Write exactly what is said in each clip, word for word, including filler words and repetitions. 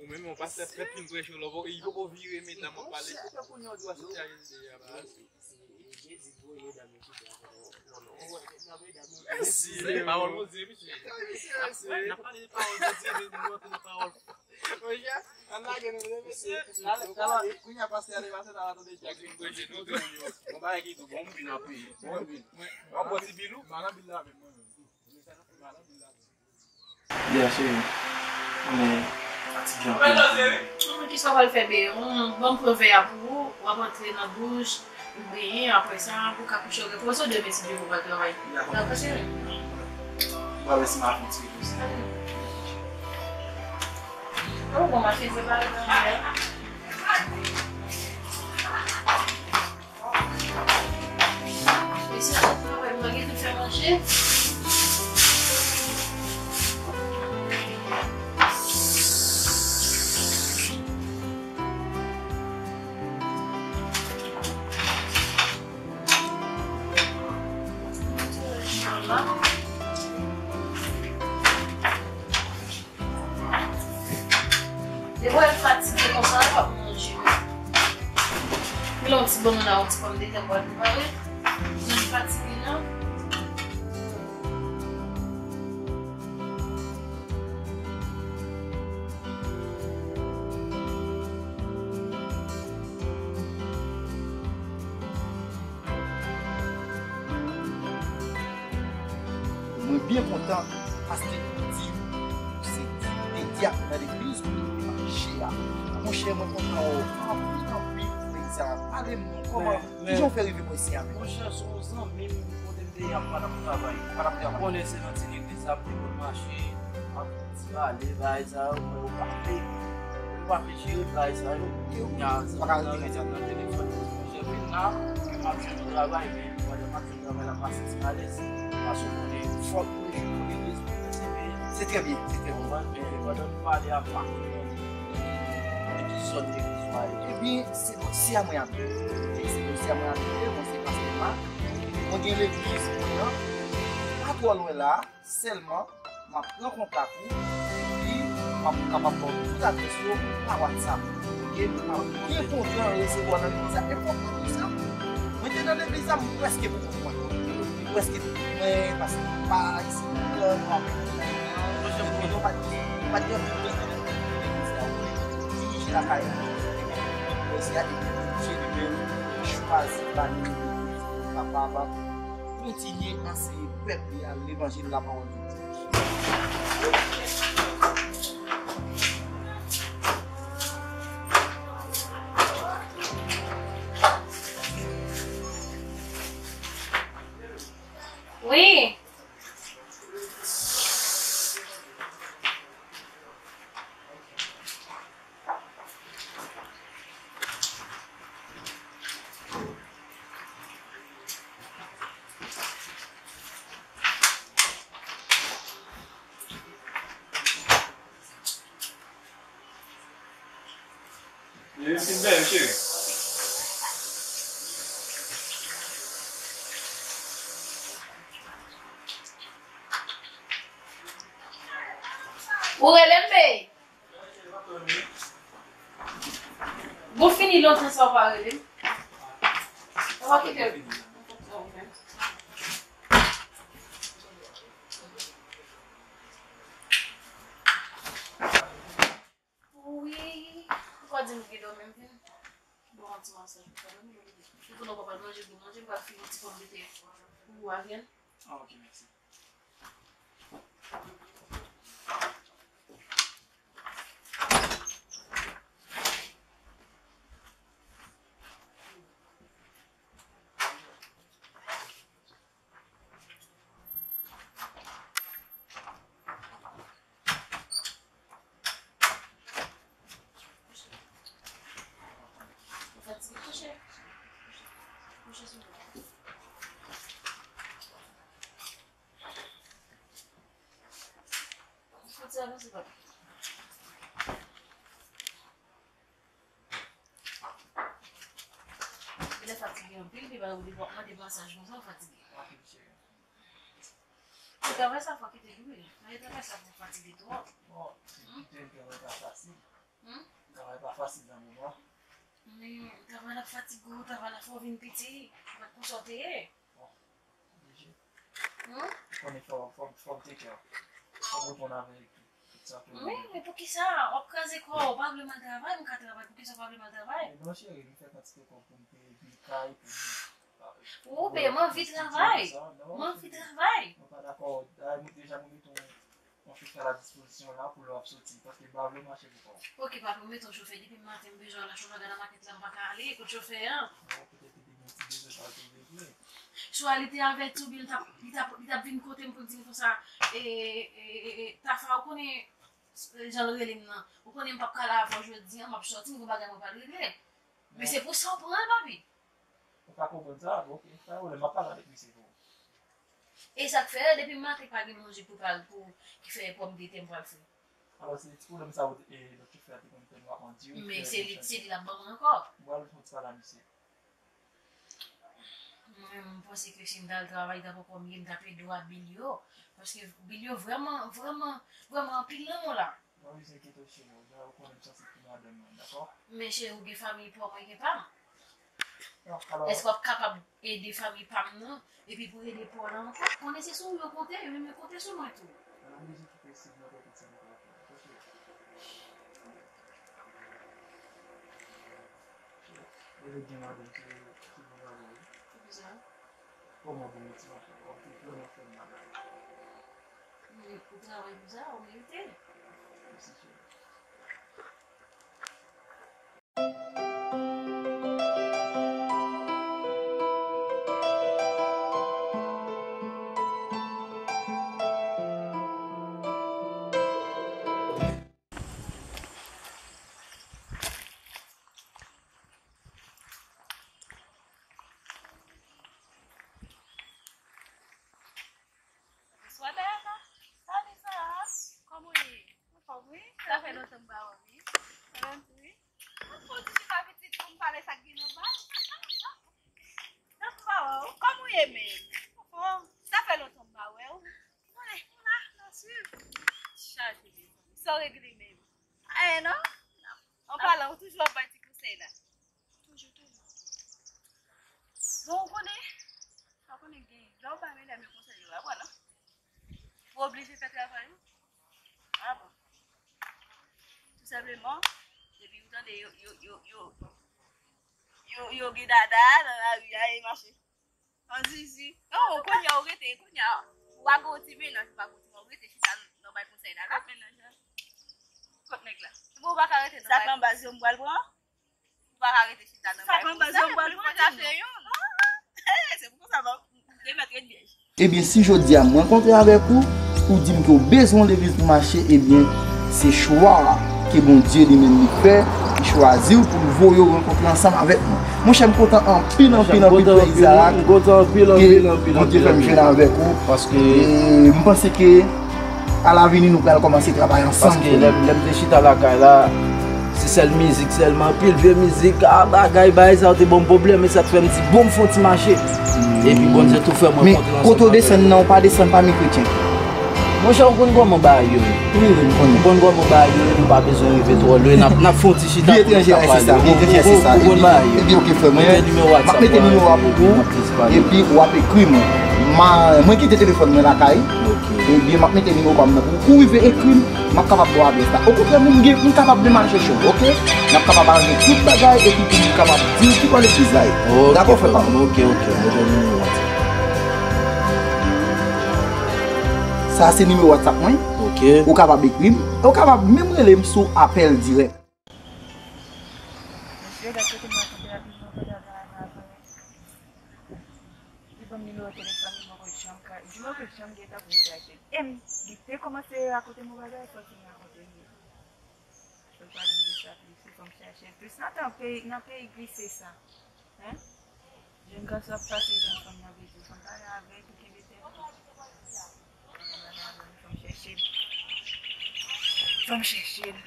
Ou menm, yon pastè fèt fin preche w, lè w poko vire, medam ap pale. Monchè, tankou yon dwa sou tèren deja, baz. Jezi voye dam yo sou tèren. Non, non. Mèsi, se pawòl Bondye, mesye. Mèsi, mèsi. N ap pale de pawòl Bondye, men nou antre nan pawòl. Monchè, ann lage nou, mesye. Kounye a pastè ale pase, n a tande Dyak. Fin preche, nou tou. Yon bagay ki tou bon, m vin anpil. Bon, m vin. W ap bwè ti bil ou? M a nan bil la avèk mwen menm. M a nan bil la. Yeah, cheri. Mwen fatige anpil. Kòman, kisa w pral fè, bebe? Bon, m pran vè a pou ou, w ap antre nan douch, ou benyen, apre sa, pou w ka kouche, ou repoze w, demen, si Dye vle, ou pral travay. Dakò, cheri? Mwen, mèsi, m ap fè ti repoze. Ou bon, mache, se pa nan vè a. Mesye, sot travay, mwen gentan fè manje. Depi w fatige konsa, w p ap manje. Vin yon ti bannann ak yon ti pòmdetè pou w prepare. Jan m fatige la. Mwen byen kontan paske ou di ou se te dyak nan legliz kote ou te mache a. Monchè, mwen kontan wè w anpil, anpil, frè Izarak. Pale m non, kòman, kijan w fè rive bò isi a menm? Monchè, se yon zanmi m kote m te ye ap pale ap travay. Pale ap travay. Ou konnen se nan ti legliz la m te konn mache, ap ti pale, bagay sa yo, mwen yo pa vle, yo pa vle jere bagay sa yo. Kounye a, zanmi nan rete nan telefòn, monchè, men la, m ap jwenn yon travay, men pandan m ap travay la, m pase ti alèz. Paske w konnen, fòk mwen jwenn yon legliz pou mwen sèvi. Se trè byen, se trè byen. Ou konprann? Men pandan nou pale a, m pa konn epizòd legliz ou a ye. Ebyen, se bò isi a mwen ap viv. Se bò isi a mwen ap viv, mwen se pastè Marc. Mwen gen legliz mwen an, pa twò lwen la. Sèlman, m ap pran kontak ou, epi m ap kapab ba w tout adrès yo pa WhatsApp. Oke? M ap byen kontan resevwa w nan legliz la. E fòk mwen di w sa, mwen te nan legliz la, m prèske poko konn mwen. M prèske poko konn mwen, paske m pa isit, m pa konn mwen. Mwen, mwen pa t gen, pa t gen anpil tan nan legliz la. Mwen dirije lakay mwen. Mwen se a epi Bondye li menm chwazi ba nou legliz pou kapab kontinye anseye pèp li a levanjil lapawòl de Dye. Wi. Li fin bèl, cheri. Ou rele m, bebe? Bon, fini lontan sa w pa rele m. Ou pa kite. Wi, ou pa di m ou gen dòmi, m vin ba w yon ti masaj pou w ka dòmi. Ou konnen w pa pral manje gwo manje, m pral fini yon ti pòmdetè pou ou avè l. Ah, ok, mèsi. Ou fatige, kouche. Kouche sou do. Ou fouti avanse, papa. Li lè fatige anpil, li pa, li pa mande masaj konsa, ou fatige. Anpil, cheri. Travay sa fò kite li, wi. Travay sa fò fatige twòp. Bon, si kite travay sa fasil. Fatige w, travay la fè w vin piti, pa konsa w te ye. Bon, oblije. Hmm? Ou konnen fò, fò, fò m take care. Fò m reponn avè tout, tout sa ke w mande. Wi, men poukisa w ap kraze kò w? Ou pa vle m al travay, m ka travay. Poukisa w pa vle m al travay? Men non, cheri, m fè kantite kòb pou m peye bil kay, pou m, ah, pou m peye tout sa, non, cheri. M anvi travay. Mwen pa dakò. Dayè, mwen deja mwen mete yon yon chofè a la dispozisyon w la pou lè w ap soti, paske m pa vle w mache pou kò w. Ok, papi, ou mete yon chofè. Depi maten, m bezwen w la, chofè gad nan makèt la, m pa ka ale, kote chofè an? Bon, petèt li te gen ti bezwen pa l te regle. Swa li te avèti w, oubyen li t ap, li t ap, li t ap vin kote m pou l di m konsa, e, e, e, e, Tafa, ou konnen, e, jan l rele m nan, ou konnen m p ap ka la avè w jodi a, m ap soti, m gen bagay mwen pral regle. Men se pou sa w pran l, papi. Ou pa konprann sa? Bon, ok, pa gen pwoblèm, m ap pale avèk misye pou ou. E sa k fè, depi maten pa gen manje pou pral pou ki fè pòmdetè m pral fri. Alò, se ti pwoblèm sa ou, e, lòt chofè a te konn fè nou ap andire. Men se li, se li l ap ban mwen ankò. M pral fè yon ti pale a misye. Mwen, m panse ke si m t al travay, t ap ankò mye, m t ap ede w a bil yo. Paske bil yo vrèman, vrèman, vrèman anpil nan men w la. Mwen, wi, se kite w cheri, ou konnen m santi pou madanm mwen, dakò? Men cheri, ou gen fanmi pa w, mwen gen pa m. Èske w ap kapab ede fanmi pa m nan, epi pou ede pa w la ankò? Konnen se sou ou yo konte, yo menm yo konte sou mwen tou. Mwen oblije kite Sid nan pran tout sa m ka fè, dakò, cheri? Leve gen madanm, se, se bon bagay, wi. Poukisa? Kòman pou motivasyon? Kòm se vrèman fè m mal la. Men ou travay pou sa, ou merite. Mèsi, cheri. Bonswa, Dayana. Salut, Sarah. Kòman w ye? Anfòm, wi. Sa fè lontan m pa wè w, wi. Mwen menm tou, wi. Ann fè yon ti chita pitit pou m pale sa k gen nan bal. Lontan m pa wè w. Kòman w ye, menm? Anfòm. Sa fè lontan m pa wè w. Mwen, mwen la, nan swiv. Chaje, mezanmi. Sa w regle menm? Anyen, non? An palan, ou toujou ap bay ti konsèy la. Toujou, toujou. Bon, ou konnen, ou konnen gen, lè w bay medam yo konsèy, yo pa pran, non. Ou oblije fè travay ou. Ah bon. Tou senpleman, depi ou tande yo, yo, yo, yo, yo, yo gen dada nan lari a, e mache. An zizi. Non, kounye a ou rete, kounye a. Ou pa gen yon ti mennaj, ou pa gen yon ti mennaj, ou rete chita nan bay konsèy la, non? Kot mennaj la? Kot nèg la? Bon, ou pa ka rete nan bay konsèy. Sa k anba zye w m pral pran? Ou pa ka rete chita nan bay konsèy. Sa k anba zye w m pral pran, di m non. Se pou konsa, bon, ou te mèt ret vyèj. Ebyen, si jodi a m rankontre avèk ou, ou di m ke w bezwen yon legliz pou mache, ebyen, se chwa ke Bondye li menm li fè, li chwazi w pou l voye w rankontre ansanm avèk mwen. Monchè, m kontan anpil, anpil, anpil, frè Izarak, ke Bondye fè m jwenn avèk ou. E m panse ke alavini nou pral kòmanse travay ansanm. Paske lè, lè m te chita lakay la, se sèl mizik sèlman, anpil vye mizik, a bagay, bagay sa yo te ban m pwoblèm, e sa t fè m di, bon, m fè yon ti mache. Epi Bondye tou fè mwen kontre ansanm avè yo. Men kote w desann nan, ou pa desann pami kretyen? Monchè, ou konn kòman bagay yo ye. Wi, wi, m konnen. Ou konn kòman bagay yo ye, nou pa bezwen rive twò lwen, n ap, n ap fè yon ti chita pou nou ka pale. Ou konn bagay yo. Ebyen, ok, frè mwen, m ap mete nimewo a pou ou, epi w ap ekri m. Mwen kite telefòn mwen lakay. Ebyen, m ap mete nimewo pa m nan pou ou. Ou rive ekri m, m ap kapab ba w adrès la. Okontrè, m gen, m kapab menm al chèche w, oke? N ap kapab aranje tout bagay epi pou m kapab di w ki bò legliz la ye. Dakò, frè pa m? Oke, oke, mete nimewo WhatsApp. Sa a se nimewo WhatsApp mwen. Oke. Ou kapab ekri m. Ou kapab menm rele m sou apèl dirèk. Mesye, gad kote m rakonte rapidman pandan la avè. Li ban m nimewo telefòn li, mwen pa janm ka, di mwen pa janm gentan pou m chèche. E m, li te kòmanse rakonte m yon bagay, fòk m rakonte l li. Fòk pale m de sa plis, fòk m chèche l plis. Nan tan peyi, nan peyi glise sa. Hein? Jèn gason ap pase jèn fanm nan bezwen. Fò m pale avè l pou kenbe tèt li. Fò m pale avè l, fò m chèche l. Fò m chèche l.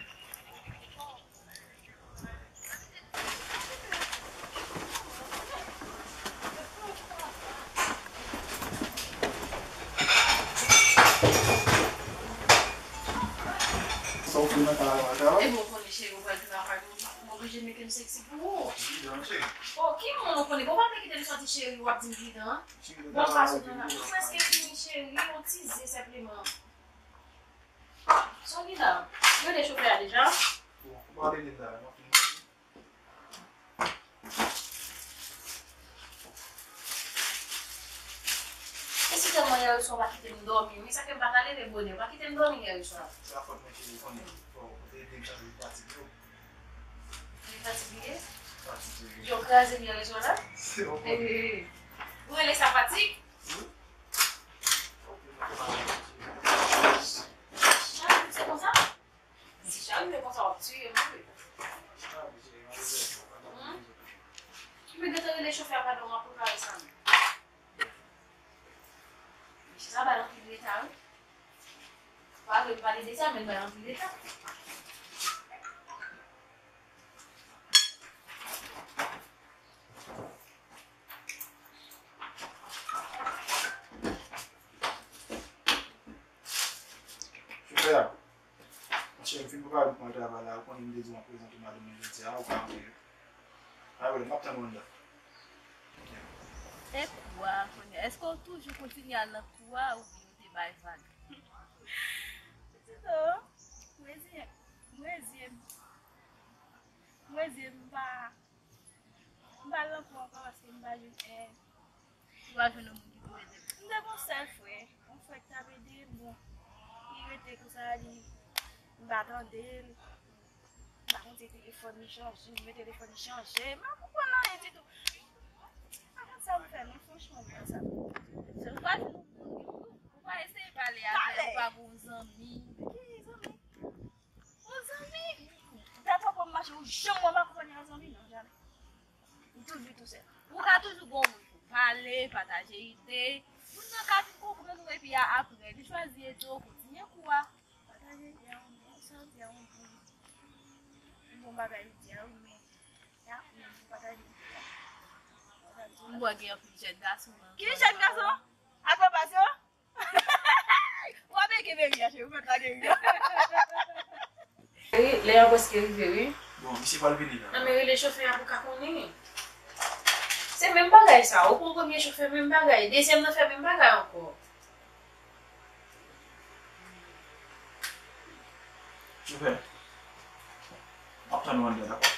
Sa w fè nan kay la, madanm? E bon, konnen cheri, ou pral travay, ou, ou Oblije make m sexy pou ou. Bon, ki moun ou konnen? Bon, pa vle kite m sòti cheri, w ap di m pridan. Bon, fason nan la. Ou prèske fini cheri, yon ti ze senpleman. Sa w gen la? Rele chofè a deja? Bon, ou pa rele la, m ap fini. E si tèlman yè swa w pa kite m dòmi, wi, sa fè m pa ka leve bonè, w pa kite m dòmi yè swa. Se pa fòt mwen, cheri, ou konnen. Bon, ou te ede m chanje fatig yo. Li fatig li ye? Fatig li ye. Yo kraze m yè swa la? Se yon pwoblèm. Ou rele sa fatig? Wi. Ok, mwen te pale. Chak jou se konsa? Si chak jou se konsa, w ap tiye m, wi. Chak jou se konsa. Hmm? Ou gentan rele chofè a, pandan w ap prepare sa menm. Mesye sa bay anpil reta, wi. Pa vle m pale de sa, men l bay anpil reta. Chofè a, monchè, m fin prepare pou mwen travay la, ou konnen m te di w m ap prezante w madanm mwen jodi a, ou pa antre. Alright, m ap tann ou anndan. E kou a, kounye a, èske w toujou kontinye al nan kou a oubyen w te bay vag? Pitit o, m reziyen, m reziyen m. M reziyen m, m pa, m pa al nan kou ankò paske m pa jwenn, eh, m pa jwenn yon moun ki pou ede m. M te gon sèl frè, yon frè ki t ap ede m, bon, li rete konsa, li, m pa tande l. M pa konn si telefòn li chanje, men telefòn li chanje. M pa konprann anyen ditou. M pa konn sa m fè non, franchman, m pa sa. Se ou pa jwenn yon moun ki pou, ou pa eseye pale avè l, ou pa gon zanmi. Ki zanmi? Yon zanmi? Dapre kòman m mache, ou janm wè m akonpanye yon zanmi? Non, jamè. Ou toujou tousèl. Ou ka toujou gon moun pou pale, pataje ide. Moun nan ka vin konprann ou epi a, apre, li chwazi ede w, kontinye kou a. Pataje ide a, ou menm, sa w di a, yon bon, yon bon bagay li di a, wi, men, ya, ou menm, pou pataje ide a. M wè gen anpil jèn gason nan. Ki jèn gason? Akrobat yo? W ap eke Meri a, cheri, ou mèt lage ri a. Cheri, lè a prèske rive, wi. Bon, misye pral vini la. Nan men rele chofè a pou ka konnen. Se menm bagay sa. Ou pran premye chofè, menm bagay. Dezyèm nan fè menm bagay ankò. Chofè, m ap tann ou anndan, dakò?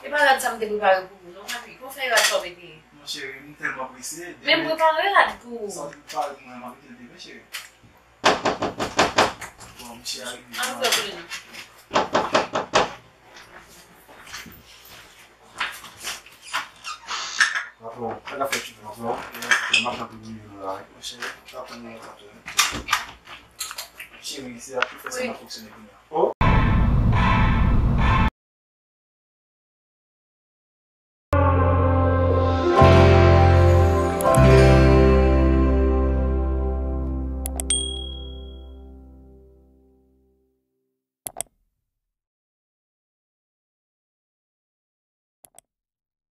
E pa rad sa m te prepare pou ou non, papi. Kon fèy rad sa w mete? Non, cheri, m tèlman prese. Men m prepare rad pou ou. Sa w te prepare pou mwen, m ap mete l demen, cheri. Bon, misye a rive. An nou fè pou li non. Patwon, sa k ap fèt chofè, patwon? M ap tann pou nou la, wi. Monchè, m ap tann nou la, patwon. Cheri, se ap tou fè sa m ap fonksyone kounye a. O,